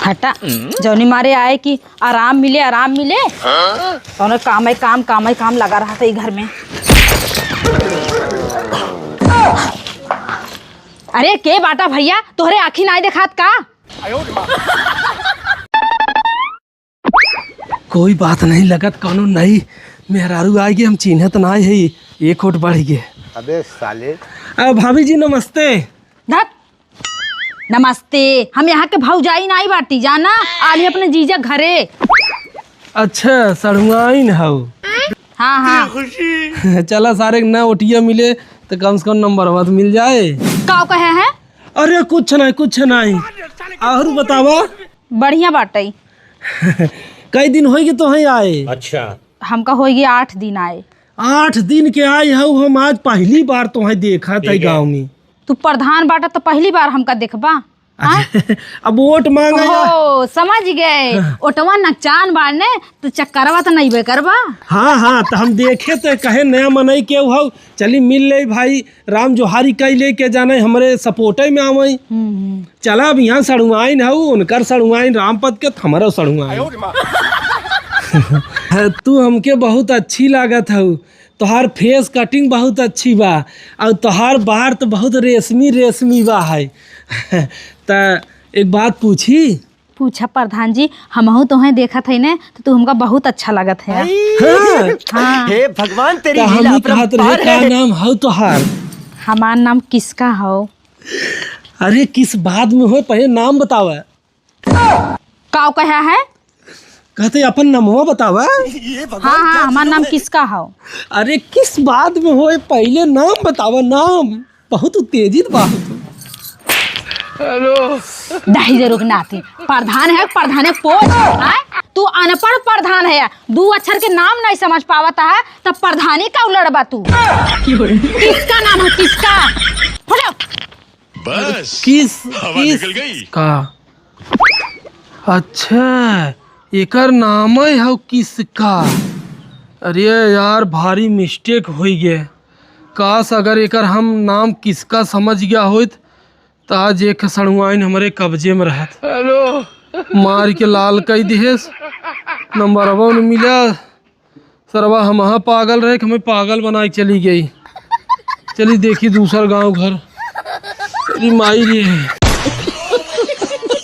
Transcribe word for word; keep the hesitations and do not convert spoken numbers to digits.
हटा, जौनी मारे आए कि आराम मिले, आराम मिले। कौनो काम है काम, काम है काम लगा रहा था ई घर में। अरे के बाटा भैया, तोहरे आँखी नाई देखात का? कोई बात नहीं, लगत कौनो नई मेहरारू आइगे, हम चिन्हत नाई है, एक वोट बढ़ गए। अबे साले। अब भाभी जी नमस्ते। धत। नमस्ते। हम यहाँ के भौजाई नाई बाटी, जाना? आली अपने जीजा घरे। अच्छा, सड़ुआइन हऊ। हाँ, हाँ। चला सारे के ना ओटिया मिले, तो कम से कम नंबरवा तो मिल जाए। का कहे है? अरे कुछ नहीं, कुछ नहीं। और बतावा? बढ़िया बाटई। कई दिन होइगे तोहई आए? अच्छा। हमका होइगे आठ दिन आए। आठ दिन के आए हऊ, हम आज पहली बार तोहई देखा था गाँव में। तू प्रधान बाटा तो पहली बार हमका देखबा? हाँ? अच्छा, अब वोट मांगा या? ओ, समझ गए। हाँ। ओटवा नकचान बाड़ने, तो चक्करवा तो नहीं बे करबा। हाँ, हाँ, तो हम देखे तो कहे नया मनई के हऊ, चली मिल ले भाई, राम जोहारी कई ले के जाने हमरे सपोर्टे में आवई। हम्म, हम्म। चला अब यहाँ सड़ुआइन हऊ, उनकर सड़ुआइन रामपद के, तो हमरो सड़ुआइन। है, तू हमके बहुत अच्छी लागत हऊ, तोहार फेस कटिंग बहुत अच्छी बा, और तोहार बार तो बहुत रेशमी रेशमी बा है। त एक बात पूछी? पूछा प्रधान जी, हमहू तोहें देखत है ने, तो तू हमका बहुत अच्छा लगत है। हाँ। हाँ। हे भगवान, तेरी तो हम लीला ही कहत रहे, अपरंपार का है। नाम हऊ तोहार? हमार नाम किसका हौ? अरे, किस बाद में होए, पहले नाम बतावा। काव कहा है? कहते अपन नमवा बतावा। हाँ, हाँ, हमार नाम किसका हौ? अरे, किस बाद में होए, पहले नाम बतावा, नाम। बहुत उत्तेजित बा तू। हेलो। दहिजरू के नाती, प्रधान है, प्रधान है, पोच, आय? तू अनपढ़ प्रधान है, दू अक्षर के नाम नहीं समझ पावत है, तब प्रधानी का लड़बा तू? किसका नाम है, किसका? फुटो। बस, किस, हवा किस निकल गई। का? अच्छा, एकर नाम है हौ किसका? अरे यार, भारी मिस्टेक होई गे। काश अगर एकर हम नाम किसका समझ गया होइत, त आज एक सड़ुआइन हमरे कब्जे में रहत। हेलो। मार के लाल कई दिहेस, नंबरवा न मिला। सरवा हमहा पागल रहे कि हमें पागल बनाए के चली गई। चली देखी दूसर गाँव घर। अरे माई रे।